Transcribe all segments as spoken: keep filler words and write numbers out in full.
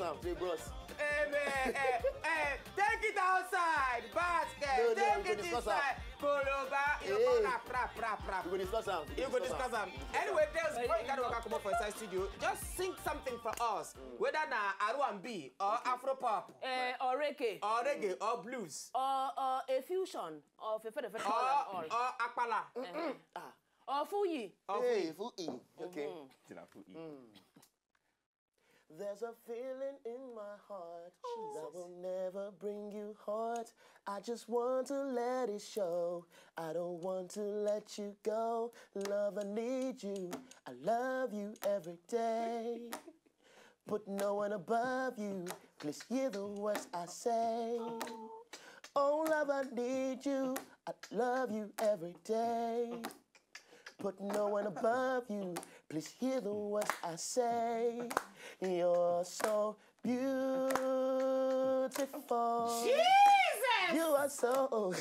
Say, bros. Amen. Eh, eh, take it outside, basket. No, no, take we go it discuss am. Inside. Koloba. You Hey. go rap, rap, rap, rap. We go discuss am. You go discuss am. Anyway, Dales, before you carry waka comot for inside studio, just sing something for us. Whether na R and B or Afro pop, Eh, or reggae, or reggae or blues, or, or a fusion of a feather feather or all and all, or apala. or fuyi. Or Hey, full- full E. Okay. There's a feeling in my heart that will never bring you hurt. I just want to let it show. I don't want to let you go. Love, I need you. I love you every day. Put no one above you. Please hear the words I say. Oh, love, I need you. I love you every day. Put no one above you. Please hear the words I say. You're so beautiful. Jesus! You are so. Oh,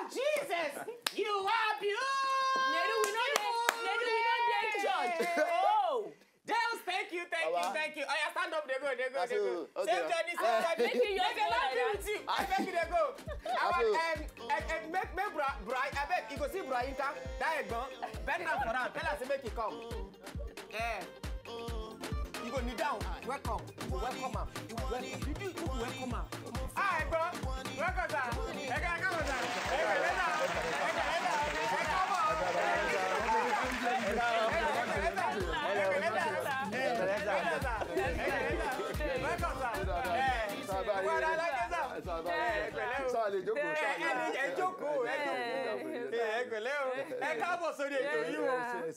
Jesus! You are beautiful. Nedu, we no dey, Nedu, we no dey church. Oh, Dales, thank you, thank you, Baba. Thank you. Oh, yeah, stand up, they go, they go, I they say, go. okay. Same journey, same Ah. journey. Make you Make a just lot go with you. I beg you, they go. Our, say, um, eh, eh, make, make bra, bra, I beg, you go see bra Yinka, that is gone. Bend down for her, tell her to make it come. Eh. You go kneel down, welcome, you go welcome am. Wel-, you do, you go welcome am. Hi, bro. Welcome, sir. Ẹ ká, ẹ káàbọ̀, sir. Ẹ ká, ẹ ká, ẹ káàbọ̀. Welcome, sir. Eh, well, I like it, sir. Eh, pẹ̀lẹ́ o. Sir, lè jókòó, Eh, sir, eh, lè eh, ẹ jókòó, ẹ jókòó. Eh, ẹ pẹ̀lẹ́ o. Ẹ káàbọ̀ sórí ètò yìí o.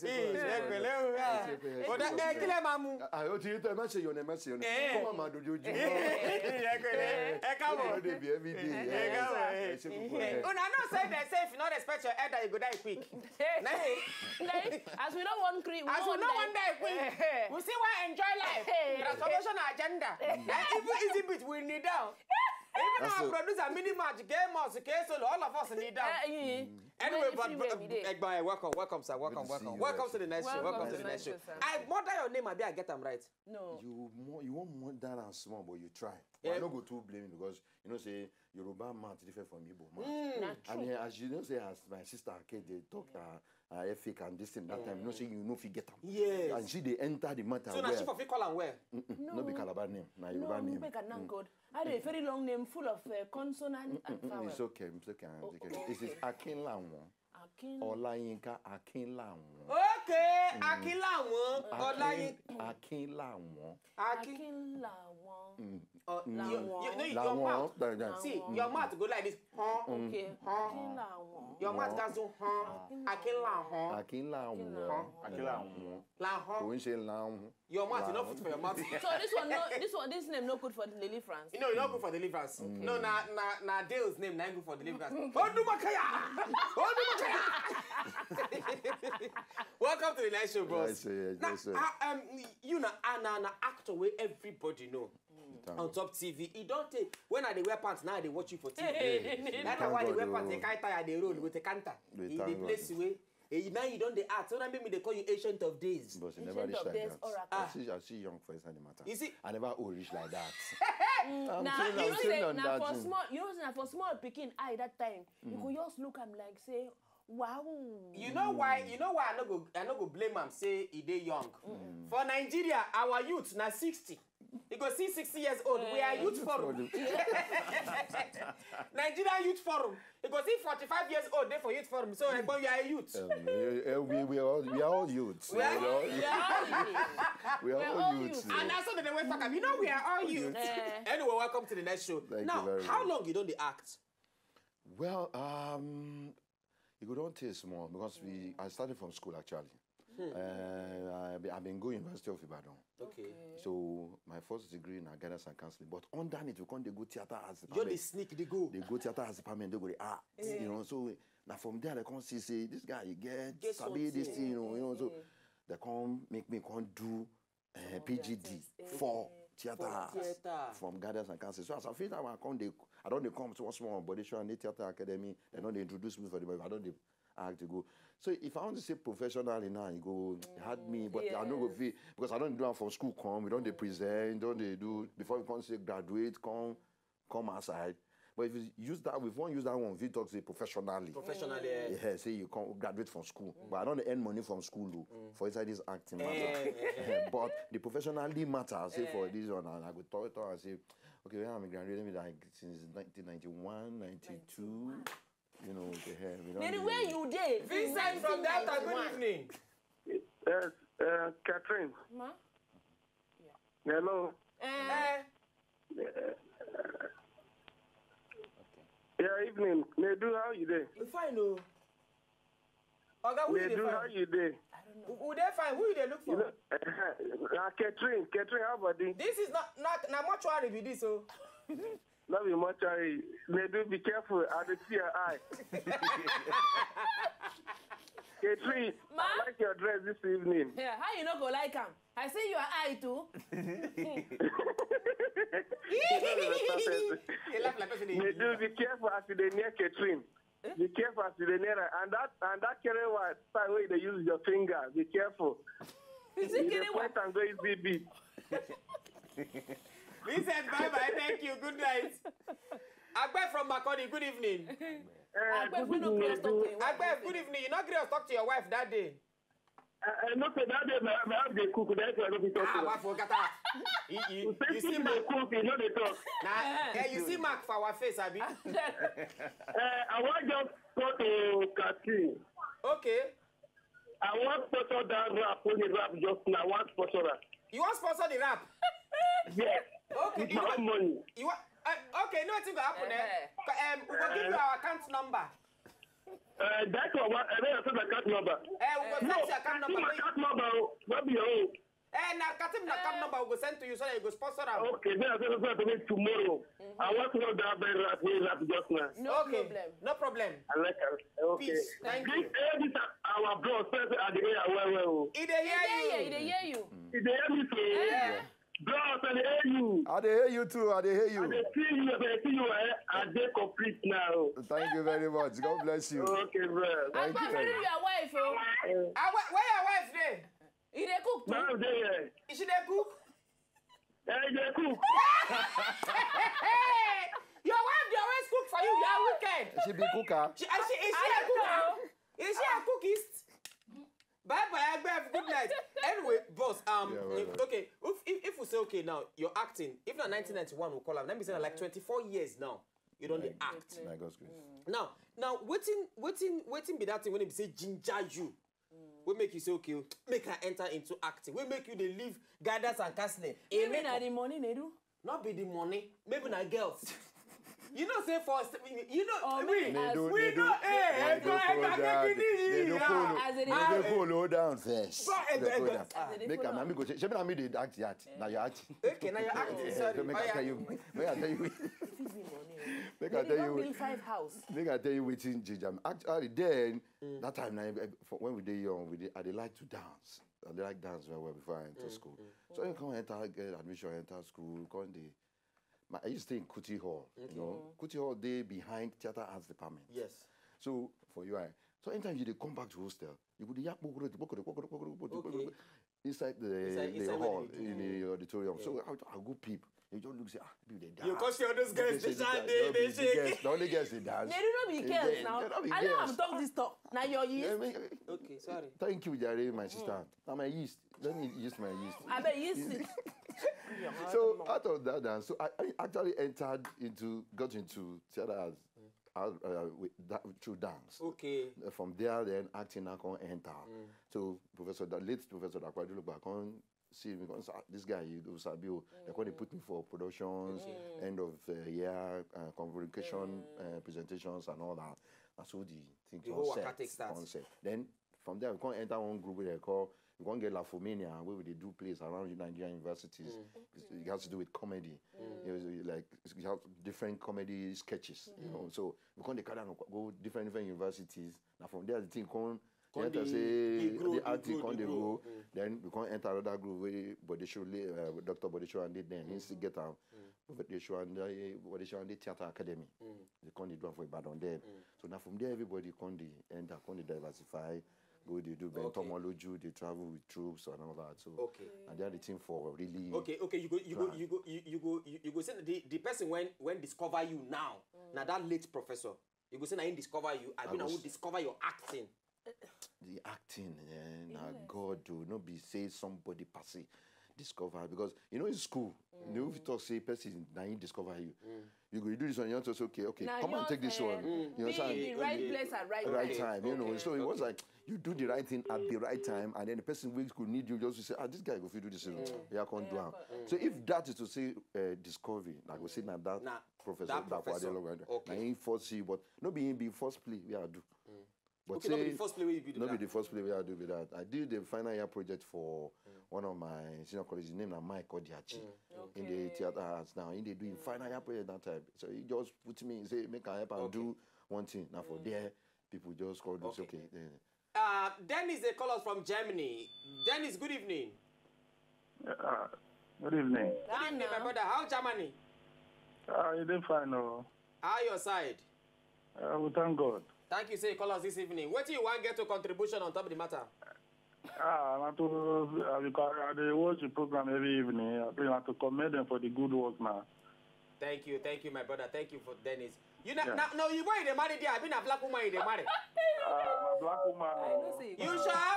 Eh, ẹ pẹ̀lẹ́ o. Ó dá, ẹ kí lẹ máa mu? Ah, ó ti rí tọ́, ẹ má ṣe yọ̀nà, ẹ má ṣe yọ̀nà. Eh. Kó má máa dojoojúmọ́. Ẹ pẹ̀lẹ́. Ẹ káàbọ̀. Ó débi every day. Ẹ káàbọ̀. Ẹ ṣe púpọ̀. Una know say dem say if you no respect your elder, you go die quick. like, as we don't want cre-, we As we don't no want wan die quick, Eh. We still wan enjoy life. Hey. Transformation agenda. Na even Easy Beat we kneel down. Even That's our so- producer, Minimatch, K Mos, K Solo, all of us kneel down. Eh, eh, Anyway, Well, but, everywhere but we dey. Egbon, eh, welcome, welcome, sir, welcome, Good to see welcome, you, welcome guys. to the next show, Welcome welcome to to the the next next show. show, sir. I murder your name, abi I get am right? No. You more, you want more than and small, but you try. But Yeah. I no go too blame you because you know say Yoruba mouth different from Igbo mouth. Na And true. eh, as you know say as my sister K dey talk uh, uh, Efik and this thing that time, you know say you no fit get am. Yes. And she dey enter the matter So na well. She for fit call am well. Mm-mm, no be No. Calabar name, na No, Yoruba name. make I thank God. I dey very long name full of uh, consonant and Mm-mm, vowel. it's okay, it's okay. It's okay. It's Akinlawon. Akin. Olayinka Akinlawon. Okay, Akinlawon, Olayin. Akinlawon. Akin. Akinlawon. Oh, you, you, no, your Lawon. mouth. That- that- See, your mouth go like this. Huh? Okay. Huh? Akinlawon. Your mouth gats do huh. Akinlawon. Akinlawon. Akinlawon. Lahon. Kò ń ṣe Lahon. Your mouth is not fit for your mouth. So this one, no, this one, this name no good for deliverance. You know, you not good for deliverance. No, na na na Dale's name na good for deliverance. Odumakaya, Odumakaya. Welcome to the nice show, boss. Nice, yeah, Now, nice, yeah. uh, um, you know, and an actor where everybody know Thank on God. Top T V. You don't take when I dey wear pants now. They watch you for T V. Hey. That's Thank why they God, wear pants. They oh. Can't tire. They roll with the canter. We In thank the God. Place where. Hey, now you don't dey act. So that make me they call you Ancient of Days. But she never Ancient reach of like Days that. Oracle. I see, I see young for inside the matter. You see, I never old reach like that. Now, saying, you I'm know saying say on na that for thing. Small, you know say na for small pikin eye that time. You go just look am like say, wow. You know why? You know why I no go I no go blame am say he dey young. For Nigeria, our youth na sixty. You go see sixty years old. We are youth forum. Nigerian youth forum. You go see forty-five years old there for youth forum. So, but you are a youth. Um, we, uh, we, we are all, we are all youths. We are- We are all, Yeah. we are We're all all youths. youths. Yeah. And that's what they were talking. You know, we are all youth. Eh. Anyway, welcome to the next show. Thank you Now, very how much. Long you don't dey act? Well, um, you go don taste more because we I started from school actually. Uh, I, be- I been go University of Ibadan. Okay. So my first degree in guidance and counseling, but underneath we come dey go theater arts You dey department. sneak, dey go. They go theater arts department, they go dey ah, you know. So now from there they come see say this guy he get Get sabi this something. thing, you know, you know. So they come make me come do uh, P G D Theatres, for eh, theater for arts Theater. from guidance and counseling. So as I finish that one, I come dey I don dey come to one small body show and the theater academy. They don dey introduce me for the I don dey act, you go. So if I want to say professionally now, you go hard me, but I no go fit because I don't do am from school come. We don't dey present, don't dey do before you come say graduate, come come outside. But if you use that, if you want use that one, we talk say professionally. Professionally, eh? Yeah, say you come graduate from school, but I don't earn money from school though, for inside this acting matter. But the professionally matter, say for this one, and I go talk, talk and say, okay, when I'm graduating, like since nineteen ninety-one, ninety-two, you know, the hair. We don't Then dey- where you dey? Vincent from Delta, good evening. Yes, uh, Catherine. Ma? Hello. Eh, Yeah, evening. Nedu, how you dey? We fine, oh. Oga, who you dey Nedu, how find? You dey? We we dey fine. Who you dey look You for? know, uh, Catherine, Catherine, how about this? This is not not na mortuary be this, oh. Love you, mortuary. Nedu, be careful. I dey see your eye. Catherine, Ma? I like your dress this evening. Yeah, how you no go like am? I see your eye too. You laugh like person dey Nedu, be careful as you dey near Catherine. Be careful as you dey near her. And that and that kere wa style wey you dey use your finger. Be careful. You see You dey kere wa? Point and go easy beat. Vincent, bye bye. Thank you. Good night. Agbe from Makurdi, good evening. Eh, Agbe, we no close talk to your wife. Agbe, good evening. You not gree us talk to your wife that day. I, I know say that day my, my house dey cook. That's why I no fit talk Ah, to her. Wafo Gata. You, you, You you say see she Mark. Dey cook, you no dey talk. Nah, eh, you see Mark for our face, abi? Uh, I wan just talk to Catherine. Okay. I wan sponsor that rap wey dey rap just now. I wan sponsor am. You want sponsor the rap? Yes. Okay. With You my want, own money. you want, uh, okay, no, I think will happen, eh? Eh. Um, we go give you our account number. Uh, that's what I mean. I said my account number. Eh, we go No, send you account number. my account number. Oh, no be your own. Eh, na Katim na account number we go send to you so that you go sponsor am. Okay, then I said something to me tomorrow. I want to know that very rap wey rap just now. No Okay, problem. No problem. I like it. Okay. Peace. Thank This, you. Eh, this our bro. First, I dey hear well, well. Oh. He dey hear Yeah, yeah, you. he dey hear you. He dey hear me so. Eh, Bro, I dey hear you. I dey hear you too. I dey hear I you. dey see you. I dey see you. Eh? I dey complete now. Thank you very much. God bless you. Okay, bro. Thank Agbe, you. Bury your wife, oh. Ah, where, where your wife dey? He dey cook too. Now dey here. Is she dey cook? Eh, dey cook. Your wife dey always cook for you. You are wicked. She be cooker. She, is she, is she a cooker? Is she a cookist? Bye bye, Agbe. Good night. Anyway, boss. Um, Yeah, well, if, well. Okay. If, if if we say okay now, you're acting. If na nineteen ninety-one we call am, that means say na like twenty-four years now you don dey act. By God's grace. Now, now, wetin wetin wetin be that thing wey be say ginger you? Wey make you say okay, make I enter into acting. Wey make you dey leave guidance and counseling. Maybe na the money, Nedu. Not be the money, maybe na girls. You know say first, you know Oh, we man. Nedu, we Nedu, know eh Nedu, cool down. Nedu, cool. As they dey Nedu, cool. cool. Hold down first. But, eh, Nedu, eh, cool eh, down. As they dey Make cool am. Na me go say, shebi na me dey act yet. Na your act. Okay, now you're acting. Sorry. Make Oh, I yeah. tell you. Make I tell you. Fit be money. Make They I dey tell don you. Build five house. Make I tell you wetin ginger me. Actually, then that time na eh, for when we dey young, we dey I dey like to dance. I dey like dance very well before I enter school. So you come enter get admission, enter school, come dey. My, I used to stay in Kuti Hall. You know, Kuti Hall dey behind theater arts department. Yes. So for U I, so anytime you dey come back to hostel, you go dey yak kpokoro, kpokoro, kpokoro, kpokoro, kpokoro, Okay. kpokoro inside the Inside- the inside where hall the- in the auditorium. So I, I go peep. You just look say ah, people dey dance. You come see all those girls dey Say, dance, "This they- guy, they no be the shake." Girls, na only girls dey dance. They do not be Eh, girls they- now. they no be I know girls. I'm talk this talk. Now your Yeah, yeast. me- Okay, sorry. Thank you, Jare, my sister. I'm a yeast. Let me use my yeast. I bet yeast it. So out of that dance, so I, I actually entered into, got into theater as, as uh, with that, through dance. Okay. Uh, From there, then acting now come enter. So Professor, the late Professor Dakwa Juluba come see me, come say, "Ah, this guy, you do sabi o." They come dey put me for productions, end of uh, year uh, convocation uh, presentations and all that. That's how the thing The come whole set, waka take start. Come set. Then from there, we come enter one group wey they call, we come get La Fomania, where we dey do plays around Nigerian universities. It's- It has to do with comedy. You know, like, you have different comedy sketches, you know. So we come dey carry am go different, different universities. Now from there, the thing come, Come enter dey- say dey grow, the dey acting grow, come dey dey grow. Go. Then we come enter another group where Bodesho, uh, Doctor Bodesho and then he still get am. Wode Sowande, Wode Sowande Theatre Academy. They come dey do am for Ibadan then. So now from there, everybody come dey enter, come dey diversify, go dey do Ben Okay. Tomoloju, dey travel with troupes and all that. So Okay. and they are the thing for really. Okay, okay, you go, you go, Right. you go, you, you go, you, you go say the, the person when when discover you now, now that late professor, you go say na him discover you. I I mean, I go would s- discover your acting. The acting, eh, na God do, no be say somebody pass it, discover, because you know in school, you know if you talk say person na him discover you, you go you do this one, you want to say okay, okay, Na come and yours, take this eh, one, you be understand? in the right place at right Right time. Time, you know. Okay, So it was okay. Like you do the right thing at the right time, and then the person wey go need you just say, ah, this guy go fit do this thing, yeah, come do am. So if that is to say uh, discovery, I go say na that Na professor, that Dapo professor. Adelogun, Okay. na him first see, but no be him be first play wey I do. But Okay, no be say the first play wey you be do no that. Be the first play wey I do be that. I did the final year project for one of my senior colleagues. His name na Mike Odiachi. In the theater arts now, he dey do him final year project that time. So he just put me, he say make I help am Okay. Do one thing. Now for there, people just call us Okay. Okay. Eh. Uh, Dennis, they call us from Germany. Dennis, good evening. Uh, good evening. Good evening, my brother. How Germany? Uh, you dey fine, oh. How your side? Uh, we thank God. Thank you, say you call us this evening. What do you want get to contribution on top of the matter? Ah, na to uh, because I dey watch the program every evening. I think na to commend them for the good work now. Thank you, thank you, my brother. Thank you for Dennis. You know, Yeah. now, now you boy, the married there. I been a black woman, you the married. Uh, na black woman. I know Oh. say You sure?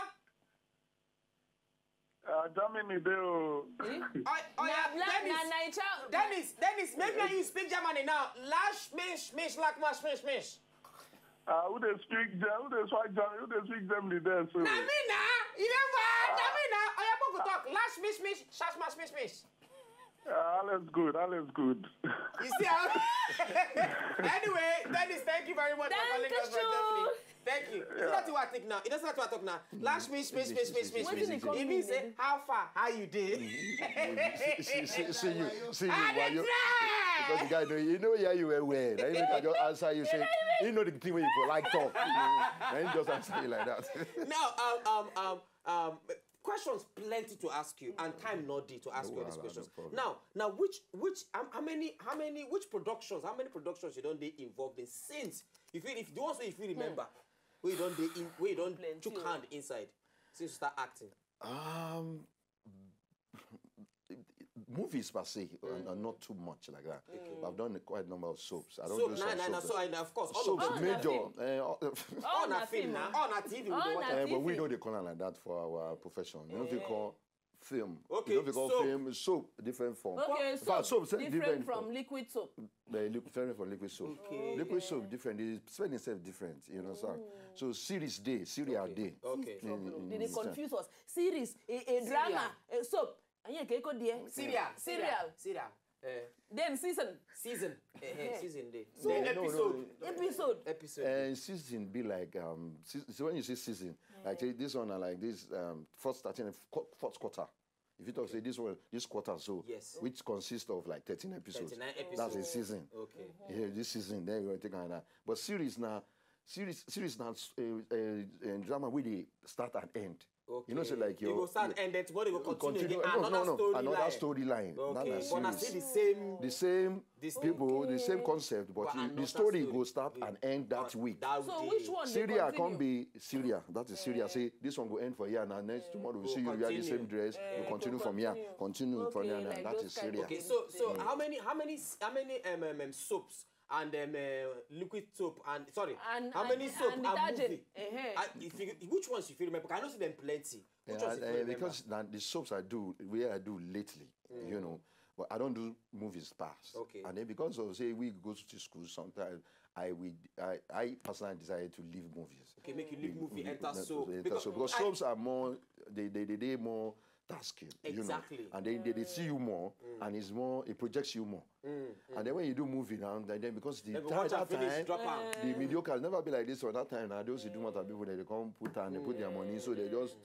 Uh, Germany dey, oh. Eh? Oh, oh Na yeah, black, na Dennis. Naija. Dennis, Dennis, maybe you speak Germany now. Lash mish mish like mash mish mish. Uh, who dey speak Germany? Who dey speak Germany? Who dey speak Germany there? So. Na me na. You never. Na me na. Oh yeah, people talk. Lash mish mish. Shash mash mish mish. Uh, all is good. All is good. You see how? Anyway, Dennis, thank you very much for calling us from Dankeschön. Germany. Thank you. You know what I think now? You know what I talk now? Lash mish mish mish mish mish. Wetin dey It come means in? Say how far, how you dey? See, see, see, see you, see you, I dey why you? try. Because the guy know, you know where you were. Now you can just answer you say, you know the thing where you go like talk. You know? Now you just answer you like that. Now, um, um, um, um, questions plenty to ask you, and time not dey to ask No you all these wahala, questions. No problem. Now, now, which, which, how, how many, how many, which productions, how many productions you don dey involved in since? If you, if the ones wey you fit remember, wey you don dey in, wey you don Plenty took o. Hand inside since you start acting. Um, movies per se, and, and not too much like that. But I've done a quite number of soaps. I don't So do na some na na soaps. So and of course all Soaps of them. Major, Film. eh, all, All na na film film na. Na. All na T V we All dey na watch. eh, but we T V. Know they call it like that for our profession. You know they call film. Okay, You know they call soap. Film soap different form. Okay, In fact, soap soap say different different. From liquid soap. They look different from liquard soap. Okay. Liquard soap different. They spell themselves different. You understand? So series dey, serial dey. Okay. Soap. Mm, They dey understand? Confuse us. Series, a, a drama, a soap. And you can go there. Serial. Serial. Serial. Eh, Then season. Season. Eh, eh, season dey. So- Then No, no, episode. no. Episode. Episode. And season be like um. Se- so when you say season, like say this one are like this um first thirteen, qu- first quarter. If you talk say this one, this quarter so, Yes. Which consists of like thirteen episodes. Thirty-nine That's a episodes. Season. Okay. Yeah, this season then you take another. But series now, series series now uh, uh, drama wey dey start and end. Okay. You know say like You your go start and then tomorrow you go continue. continue Again. No, Another no, no, story another line. Storyline. Okay. Not But na series. Still the same. The same The same- people, the same Okay. Concept, but But you- another the story story. Go start Yeah. And end that week. That So day. which one dey Syria continue? Can't be Syria. That is Syria. Say this one go end for here now. Next tomorrow we Go see you wear the continue. Same dress. Eh, You continue go from here. Continue. Continue from Okay, here now. Like That those is kind Syria. of Okay, things so so dey- how many how many how many um, um, um, soaps and um, uh, liquid soap and sorry, And- how and- many soap and and, detergent. Movie? Eh-heh. Uh, if you, which ones you feel remember? I know say them plenty. Which Yeah, ones you uh, feel remember? Because that the soaps I do, where I do lately, you know, but I don't do movies past. Okay. And then because of say we go to school sometimes, I we I, I personally decided to leave movies. Okay, make you leave movie, We- enter we- soap. enter soap. Because I- soaps are more they they they, they more tasking. You know, Exactly. And they, they they see you more, and it's more it projects you more. And then when you do movie now, then, then because the Dem go time, watch am that finish, time drop am. The mediocre never be like this one. That time now those do matter people they come put and they put their money, so they just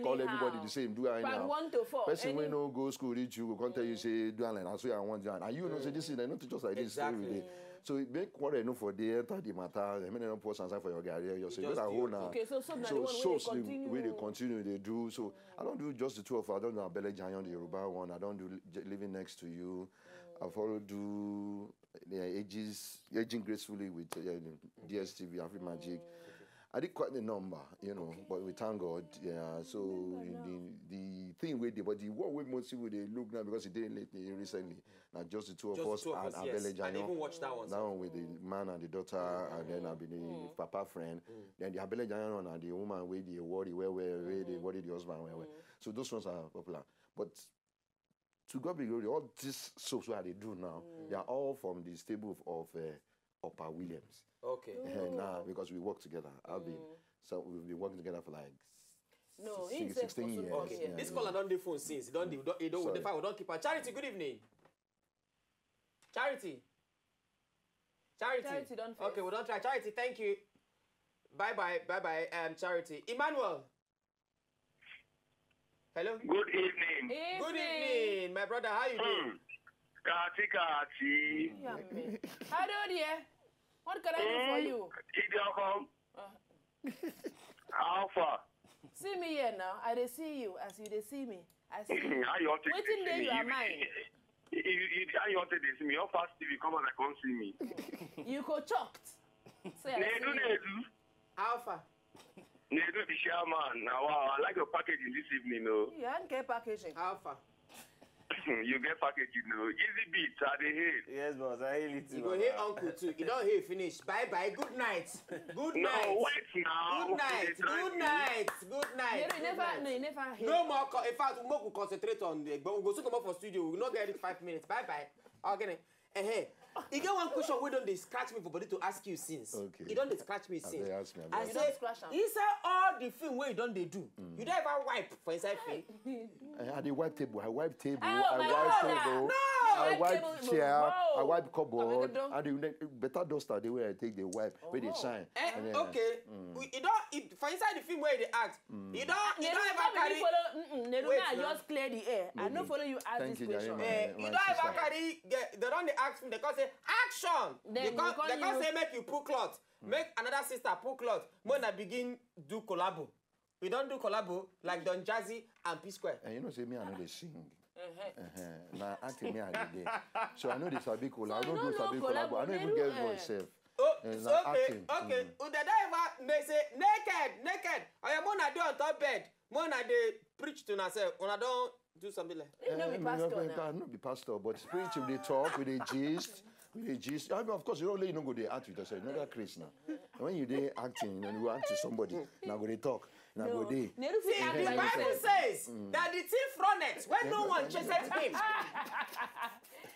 call Anyhow. Everybody the same. Do I Part now? One to four. Person Any- wey no go school reach you go come tell you say do am like that. So I want do am. And you know say this thing they no teach us like this. So Exactly. we dey- So it make quarrel no for dey enter the matter. They may not pour sansan for your garri. You say Just better the hold okay. Now. Okay, so soap na the So one wey soaps dey dey- continue. Wey dey continue dey do. So I don't do just the two of us. I don't do Abele Jayon, the Yoruba one. I don't do J- Living Next to You. I've also do the ages aging gracefully with uh, D S T V Afri Magic. I did quite a number, you know, but we thank God. Yeah, so the the thing with the but the what we most people they look now because it didn't lately recently. Now just the two of Just us the two of and us, yes. Abele I Jano. even watch that one. That one with the man and the daughter, and then I've been the papa friend. Then the Abele Jano one and the woman with the worry where where where they worry the husband where where. So those ones are popular. But to God be glory, all these soaps where they do now, they are all from the stable of, of uh, Upper Williams. Okay. Eh, now because we work together, I've been so we've been working together for like No, six- he said sixteen for years. so Okay. Yeah, This yeah. Caller don't dey phone since. Don't dey, don't, don't, Sorry. don't, don't keep her. Charity, good evening. Charity. Charity. Charity don Okay, first. We don't try. Charity, thank you. Bye bye, bye bye. Um, Charity. Emmanuel. Hello. Good evening. Good evening, my brother. How you doing? Hmm. Kati Kati. Yeah, man. Hello there. What can I do for you? Idiocom. Uh, Alpha. See me here now. I dey see you as you dey see me. I see you. How you want to Wetin dey your mind? You, you, you, how you want to see me? How fast T V come out and come see me? You go shocked. Say I Nedu, see you. Nedu. Alpha. Nedu, the chairman. Now, wow, I like your packaging this evening, though. Yeah, and get packaging. Alpha. You get packaging, though. Easy beats, I dey hate. Yes, boss. I hail it. You go hey uncle too. You don't hey finish. Bye bye. Good night. Good No, night. wait now. Good night. Good night. Good night. Neru, you Good never, night. no, you never hear. No more. Co- in fact, we go concentrate on the. But we go soon come up for studio. We will not get it five minutes. Bye bye. Okay. Eh, hey. You get one question wey don dey scratch me for body to ask you since. Okay. E don dey scratch me since. Abeg ask me, I abeg. You say don scratch am. Inside all the film wey you don dey do, you don ever wipe for inside film? I, I dey wipe table. I wipe table. Oh, I my wipe God. table. No! I Wipe wipe table. chair. Wow. I wipe cupboard. Abeg, And the ne- better duster the way I take the wipe. Where they shine. Eh, And then- okay. We- You don't. It, for inside the film where they act, you don't. You don't ever Neru, carry. follow, mm-mm, Neru, Wait may I now. Just clear the air. I no follow you ask Thank this you, question. Jerry. Eh, My- you my don't ever sister. Carry. Get, they don't dey ask me. They come say action. Then they you come, call they come you. Say make you pull cloth. Make another sister pull cloth. When I begin do collabo. We don't do collabo like Don Jazzy and P Square. And you know, say me, I know they sing. Uh-huh. Uh-huh. Now acting me, I did there. So I know this a big collabo. I So don't you do don't a big know collabo. I collabo, don't even Neru, get eh. voice self. Oh, Eh, it's na okay, acting. okay. They don't ever. They say naked, naked. I am on a day on top bed. When I dey preach to myself, when I don't do something like. You no be Eh, pastor no, now. I no be pastor, but preach if they talk, with the gist, with the gist. I mean, of course, you don't let you know go they act with yourself. Another Chris now. When you dey acting, and you act to somebody, now go they talk, now go they. Neru fit See, act the like Bible this. Says that the thief runneth when no one chaseth him.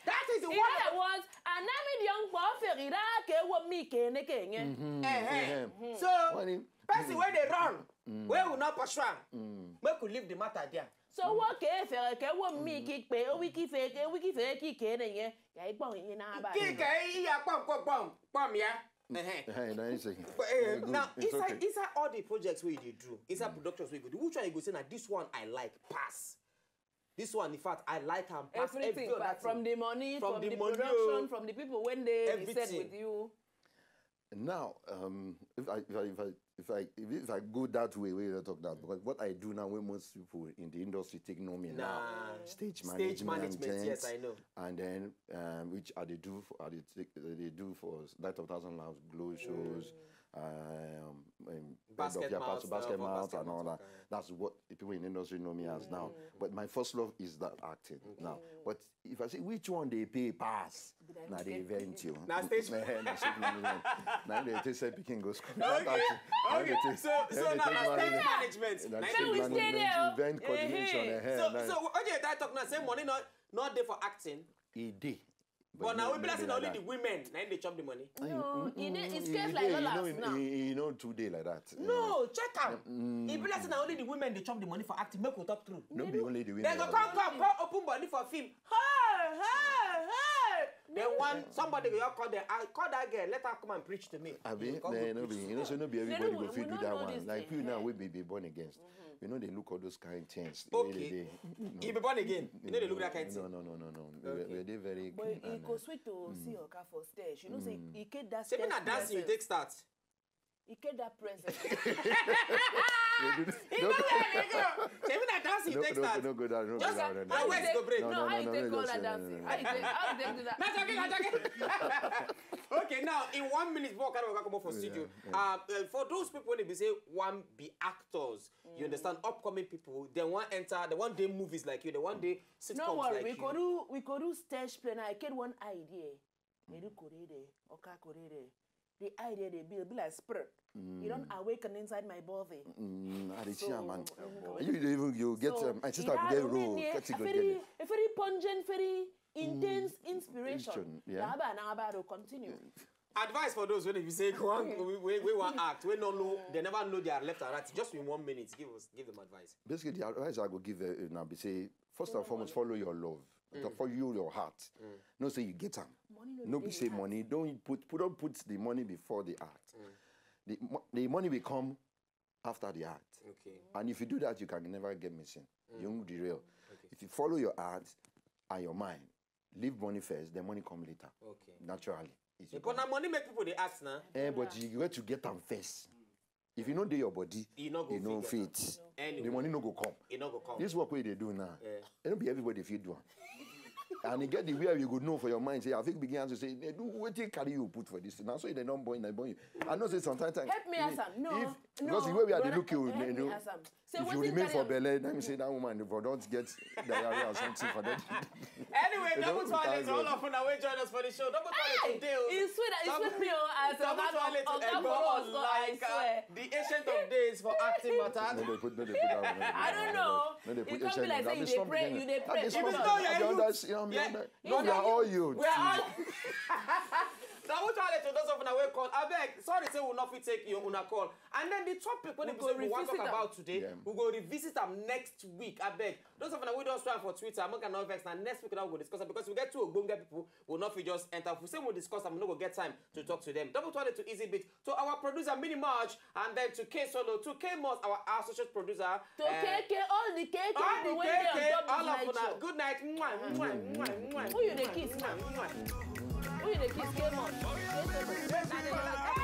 That is the In one. Other words, anami di young boy feri da ke wo mi ke ne ke nye. Eh, eh. Ehem. So Wani- person where they run, where will not pursue am. Make we leave the matter there. So wo ke fere ke wo mi ki pe o wiki fe ke wiki fe ki ke ne nye. Ya igbon yin na ba. Kí kẹ́ yíya pọ́m pọ́m pọ́m pọ́m ya. Eh, eh. Eh, now you say. But, eh, Good, now it's inside okay. Inside all the projects wey you dey do, inside productions wey you go do, which one you go say na this one I like pass? This one, in fact, I like am pass Everything every other pa- from thing. The money, From from, the the, money, production, oh. From the people when they they said Everything. With you. Now, um, if I if I if I if I, if I go that way, where you talk now, because what I do now, where most people in the industry take know me now, Nah. stage Stage management, management, yes, I know. And then um, which I they do for I they, take, they do for Light of Thousand Lamps, Glow shows, um, um, Basket Head of Your Mouth Pastor, Basket stuff, Mouth, Basket and all Mouth, that. okay. That's what the people in the industry know me as now. But my first love is that acting now. But if I say which one they pay pass, now they event you. Na stage- Eh, na stage management. Now they take say pikin go school. Okay, okay. So so now na stage management. Na Na stage we stay management, there, oh. event coordination. Eh, Eh, So nice. So what you that talk now? Say money not not there for acting. E dey. But now we be no like say be na only that. The women na im dey chop the money. No, it dey- it's Mm, case e like dey, you dollars know, now. e- e no too dey like that. No, check am. E be like say na only the women dey chop the money for acting. Make we talk true. No be only the women. They go come come come open body for film. Hey hey hey. Then one somebody go just call them. I call that girl. Let her come and preach to me. Abi, You come eh, go no be, preach. You know, so no be They everybody don't- go we fit do don't that know one. This Like thing. you now, Eh. We be, be born against. We know they look all those kind things. The way Okay. They, they, You be born again. You know they look that kind No, thing. No, no, no, no. We- Okay. We dey very. But e and, go uh, sweet to see Oka for stage. You know, say e get that. Say me na stage dancing you presence. Take start. He get that present. You know where they go. Say, when I dance in No, Texas. no, no, go down, no, go Just down, uh, no, how no. waist go break. No, No, no, how no, you no, take no, all no, that no, dancing? no, How you take, how you take do that? That's okay, that's okay. Okay, now in one minute, before Carol come up for studio. Yeah, yeah. Uh, uh, for those people when they say one be actors, you understand, upcoming people, they want enter, they want day movies like you, they want day sitcoms No worry, like we you. Could do we could do stage play. Now I get one idea. They do Korede, Oka Korede. The idea they build be like spirit. You don't awaken inside my body. Mm, I dey So, see am, man. mm, You dey even you get So, um, my sister yeah, go get we role, need get a it, go very, get it. a very pungent, very intense inspiration. Inspiration, yeah. Now, about, now, about to continue. Advice for those when they say one, we, we, we want act, we no know, they never know their left and right. Just in one minute, give us, give them advice. Basically, the advice I go give uh, now be say first and foremost follow your love, follow your heart. No say you get am. Money no No dey be say heart. Money. Don't put put don't put the money before the art. The mo- the money will come after the art. Okay. And if you do that, you can never get missing. You won't derail. Okay. If you follow your heart and your mind, leave money first, then money come later. Okay. Naturally. It's But now money make people they ask now. Eh, but you got to get them first. If you know dey your body, You no go you know fit fit. Anyway. The money no go come. It no go come. This work wey you dey do now, Yeah. e no be everybody fit do am. And you get the way you go know for your mind say I fit begin to say they do wetin carry you put for this thing. Na so they don born, they born you. I know say sometimes time. Help me ask am. No, if, no, because the way we are dey brother, look you, help you me know, ask am. Say if you wetin remain carry for am? belle, let me say that woman for don get diarrhea or something for that. Anyway, You know, double toilet thank to all God. of una wey join us for the show. Double toilet Hey, today. Oh. it's sweet, it's Double- sweet me oh, as Double Oga toilet to Oga Egbo Boros, oh, I Olanka, swear. the ancient of days for acting matter. No, they put, no, they put that one. No, they put I that don't one. know. No, they It put come be ancient like now. say you There's dey something pray, there. you dey Ah, pray. there's Even something though there. you are You youth. understand? You Yeah. understand? No, No, we are all youth. We are all. Now, which toilet to those of una wey call? I beg. Sorry, say we will not fit take your una call. And then the topic when We we go say we want revisit talk am. About today, Yeah. we go revisit them next week. I beg. Those of una wey don swear for Twitter, make una no vex. Now next week now we go discuss it because we get two ogbonge people. We will not fit just enter. If we say we discuss them, we no go get time to talk to them. Double toilet to Easy Beat, to our producer Mini March, and then to K Solo, to K Moss, our associate producer. To eh, K K, all the K K all the people wey dey on K K, top all of this night una. Show. Good night. Mwah, mwah, mwah, mwah. Who you dey kiss? Mwah, mwah. Who you dey kiss? K Moss. K Solo.